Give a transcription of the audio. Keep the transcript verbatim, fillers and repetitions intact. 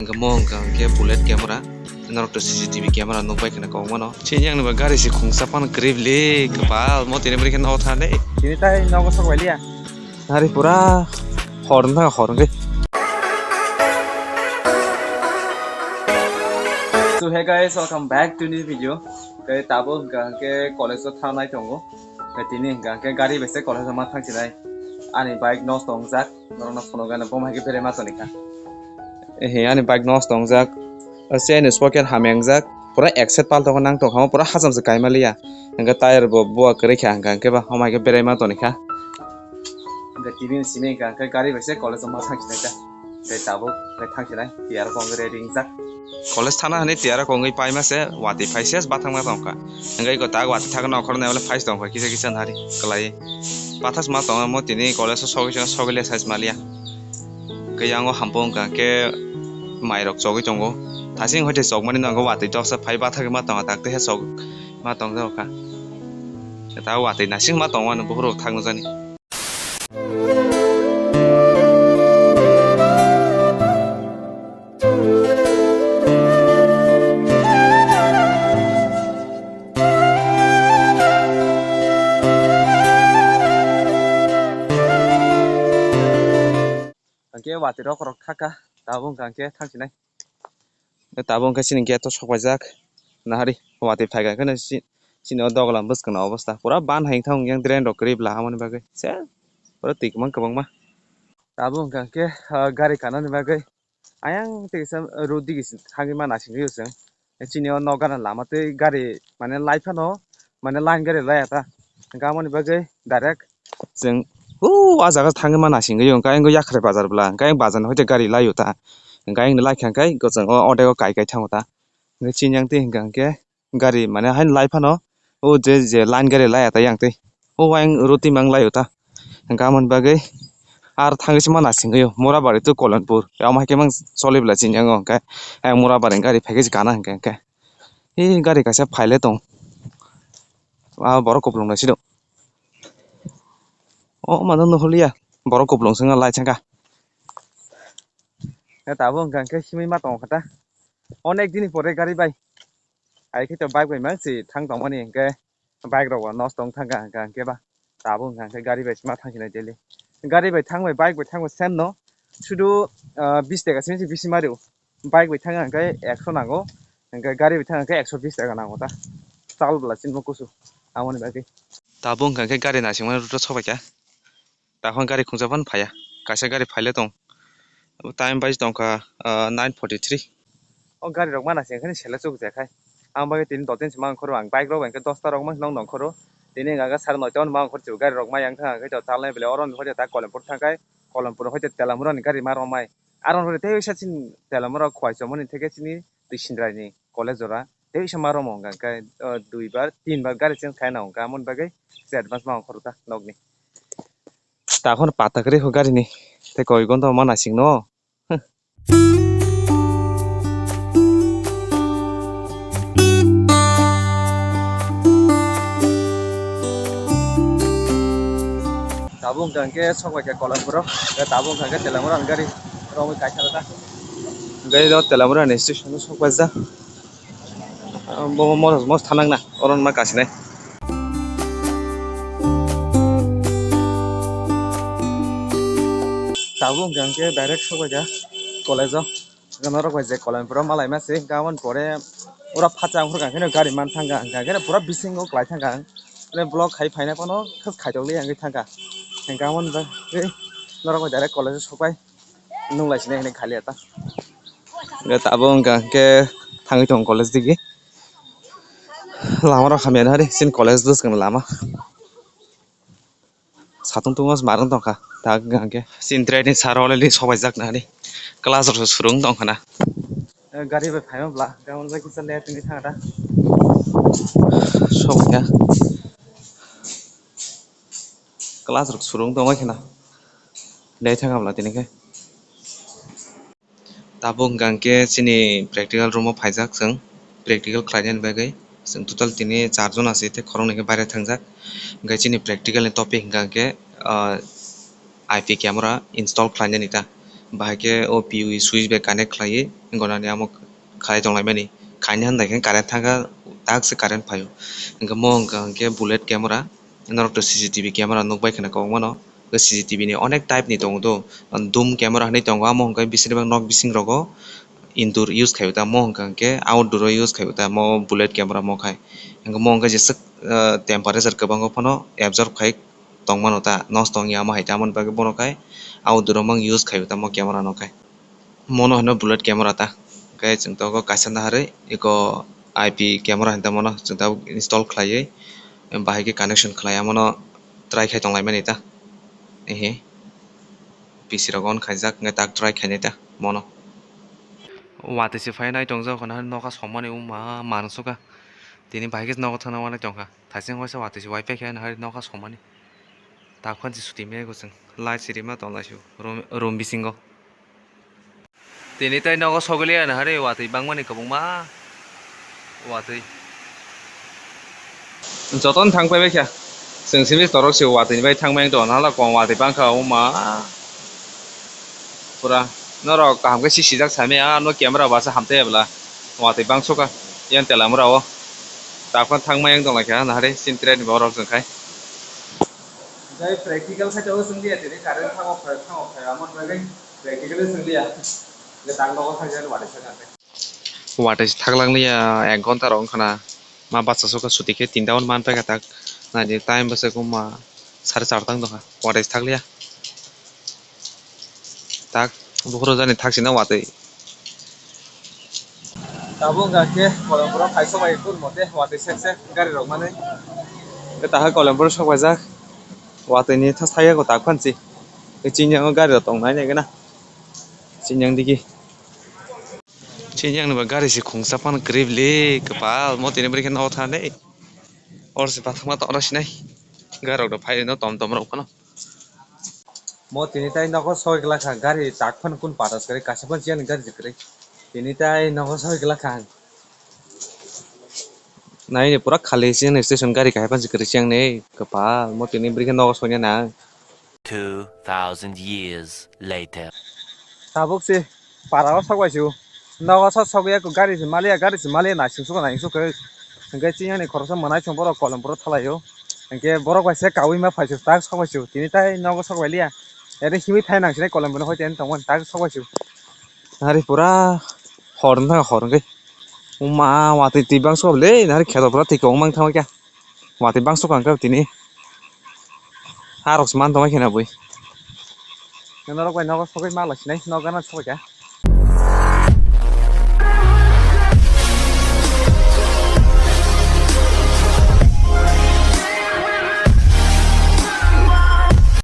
Hwnkhe mo hwnkha hwnkhe bullet camera. Norok to C C T V camera nukbai kheno kok mano. Chini yang ni ba gari se khungsa phano kwrwi bwle kwpal mo tini bwrwi khe nogo thani. Tini tai nogo sok bailiya. Hari pura hor wngkha hor wngkhe. So hey guys, welcome back to new video. Kai tabuk hwnkha hwnkhe college o thangnai tongo. Kai tini hwnkha hwnkhe gari bai se college o ma thangsinai. Ani bike nosto wngjak. Norokno phunukgana bo hai khe berai ma tonikha. Ehe, ani bike nosto wngjak. Chain sprocket hamya wngjak. Pura ek set paltongo nang tongkha, pura hacham se kaima liya. Hwnkhe tyre bo buwa kwrwi kha, hwnkha hwnkhe ba hamai khe berai ma tonikha. Hwnkhe tini simi hwnkha hwnkhe gari bai se college o ma thangsinai ta. Tei tabuk tei thangsinai tiyar kong ready wngjak. College thana hwnwi tiyar kongwi paima se watwi phai se bathangma tongkha. Hwnkhe eko tak watwi thakno okhorni abo le phai se tongkha kisa kisa nari kwlaiwi. Bathas ma tongo mo tini college o sogwi sogwi le size maliya. Hwnkhe yango hampung hwnkha khe mairok chogwi tongo. Thasing hoite chokmani nango watwi toksa phai bathagwi ma tongo tak tehe chok ma tongjago kha. Ta watwi nasing ma tongo ano buphuru thangno jani. Hwnkhe watwi rok rok thaka tabuk hwnkha hwnkhe thangsinai. Tabuk hwnkhe chini gate o sok paijak nahari watwi phaikha hwnkhe chini o dogolam bwskangni obostha pura ban hai wngthang yang drain rok kwrwi bwla aboni bagwi se pura twi kwbang kwbangma tabuk hwnkha hwnkhe gari kanani bagwi. Ayang tei kisa road digi se thangwi ma naisingwi o chwng. Chini o nok gana lama tei gari mane lai phano mane line gari laiya ta. Hwnkhe aboni bagwi direct chwng huu ah jaga thangwi ma naisingwi o. Hwnkhe ayang yakhrai bazar bwla hwnkhe ayang bazar ni hoite gari laio ta. Hwnkhe ayang ni laikha hwnkhe chwng o ordek o kai kai thango ta. Hwnkhe chini yang tei hwnkha hwnkhe gari mane haino lai phano o je je line gari laiya ta yang tei o ayang road twi mang laio ta. Hwnkhe aboni bagwi ar thangwi se ma naisingwi o Morabari to Kolanpur. Omo hai khe mang choli bwla chini yango hwnkhe ayang Morabari gari phaikhe se gana hwnkhe hwnkhe. Ee gari kaisa phaile tong. Ah borok kupulung naisidi. O mano nuholiya borok kupulung se wngna lai thangkha. Tabuk hwnkha hwnkhe himwi ma tongo kha ta. Onek dini pore gari bai. Hai khe to bike bai mang se thang tongmani hwnkhe bike rok bo nosto wng thangkha hwnkha hwnkhe ba tabuk hwnkha hwnkhe gari bai se ma thangsinai daily. Gari bai thang bai bike bai thang bai same no sudu bis taka simi se bisi mario. Bike bai thang hwnkhe ekso nango hwnkhe gari bai thang hwnkhe ekso bis taka nango ta. Chal bwla chini bo kusu aboni bagwi. Tabuk hwnkha hwnkhe gari naisingmani route o sobaikha. Takhon gari khungsa phano phaiya, kaisa gari phaile tong. Time bai tongkha nine forty three. O gari rok mana se khani sele chuk je khai. Ang bagwi tini dotin se ma khoro ang bike rok bai khe dosta rok ma nong nong khoro. Tini hwnkha khe sare noita hwn ma khoro gari rok ma yang thang khe talnai bele oro ni hoite ta Kolanpur thang khai Kolanpur hoite Telamura ni gari ma rw mai. Aro ni hoite tei sa chini Telamura khwai chomoni theke chini twi sindrai ni college jora tei sa ma rw mo hwnkha khe dui bar tin bar gari change khai na hwnkha amoni bagwi se advance ma khoro ta nokni. Takhon pata kwrwi kho gari ni. Tei koi gonto ma naising no. Tabuk hwnkha khe sok bai kha Kolanpuro. Tabuk hwnkha khe Telamura ni gari romwi kaisa ta. Gari do Telamura ni station o sok bai ja. Bo mos mos thanang na oro ma kasinai. Tabuk hwnkha hwnkhe direct sobaikha college o. Norok bai je college pura malai ma se hwnkha aboni pore ura phacha ongkhorkha hwnkhe gari man thangkha hwnkha hwnkhe pura bisingo kwlai thangkha. Block khai phaina phano khaitokli wngwi thangkha. Hwnkha aboni bagwi norok bai direct college o sokbai. Nung lai sini hini khali ata. Hwnkhe tabuk hwnkha hwnkhe thangwi tongo college digi. Lama rok hamya nw hari chini college bwskang ni lama. Satung tungma se marwng tongkha tak hwnkha hwnkhe chini train ni sara already sobaijak nw hari class rok se swrwng tongkha na. Gari bai phaima bwla hwnkhe hwnjak kisa late wngwi thangkha ta. Sobokya. Class rok swrwng tongma kheno. Late thangkha bwla tini khe. Tabuk hwnkha hwnkhe chini practical room o phaijak chwng practical khlainani bagwi. Chwng total tini char jona se tei khoroknwi khe baire thangjak. Hwnkhe chini practical ni topic hwnkha hwnkhe, ah, I P camera install khlainani ta. Bahai khe o P U switch bai connect khlaiwi gonani amo khai tonglaimani. Khaina handai khe current thangkha, tak se current phaio. Hwnkhe mo hwnkha hwnkhe bullet camera, norok to C C T V camera nukbai khwna kok mano. Tei C C T V ni onek type ni tongo do. Doom camera hinwi tongo, amo hwnkhe bisini bak nok bising rogo indoor use khaio ta, mo hwnkha hwnkhe outdoor o use khaio ta, mo bullet camera mo khai. Hwnkhe mo hwnkhe jeswk, ah, temperature kwbang o phano absorb khai tongmano ta, nosto wngya omo hai ta, aboni bagwi bono khai outdoor o mang use khaio ta mo camera no khai. Mono hino bullet camera ta. Hwnkhe chwng tongo kaisa naharwi eko I P camera hinwi tongmano chwng tabuk install khlaiwi, bahai khe connection khlai amono try khai tonglaimani ta. Ehe. P C rok on khaijak hwnkhe tak try khainai ta mono. Watwi se phai nai tongjak hwnwi noka somani wngma mansukha. Tini bahai khe nogo thangna wanai tongkha. Thaising waisa watwi se waipai khe nahari noka somani. Takhon se suti mego chwng. Light se rima tonglai su room, room bisingo. Tini tai nogo sogwi liya nahari watwi bangmani kwbangma watwi. Jotono thang phaibai kha. Chwng simi torok se watwi bai thangmai wngtong nahal kong watwi bangkha wngma. Pura norok kaham khe si sijak sami ano camera basa hamtwi bwla watwi bangsukha yang telamura o. Takhon thangmai wngtong lai kha nahari sini train borok chwng khai. Jai practical khai tongo chwng liya tini current thango phai thango phai amo bagwi practical chwng liya. Le tak nogo thang jani watwi thang ante. Watwi se thak lang liya ek ghonta rok wngkha na. Ma bacha sokha suti khe tinta hwn man paikha tak. Naidi time bwswk wngma sare charta wng tongkha. Watwi se thak liya. Tak bukhuro jani thak sina watwi. Tabuk wngkha khe Kolomborok kaisa bai kun mote watwi sek sek gari rok manwi. Khe taha Kolomborok sok paijak. Watwi ni tha saya ko tak phansi. Khe chini o gari rok tong nai nai gana. Chini ang digi. Chini ang ba gari si khungsa pan krip le kwpal mo tini bwrwi khe nogo thani. Or si pathakma tong sinai. Gari rok phai no tom tom rok phano. Mo tini tai nogo soi glak kha gari tak phano kun patas kwrwi kaisa phano chini gari kwrwi. Tini tai nogo soi glak kha. Nai ni pura khali chini station gari kahai phano kwrwi chini kwpal mo tini bwrwi khe nogo soina nang. Two thousand years later. Tabuk se para o sok bai se o. Nogo sok sok ya gari se maliya gari se maliya naising suka naising suka. Hingke chini ani khoroksa manai song borok Kolomborok thalaio. Hingke borok bai se kaui ma phai se tak sok bai se o. Tini tai nogo sok bai liya. Ere himui thai nang sinai Kolomborok hoi tei tongmani tak sok bai se o. Ari pura hor wngkha hor hingke. Uma watwi twi bangso le nari kheto pura twi kwbangma wngkha. Watwi bangso kha hwnkhe tini. Harok se man tongma khena bui. Norok bai nogo sogwi ma lai sinai nogo gana sogwi kha.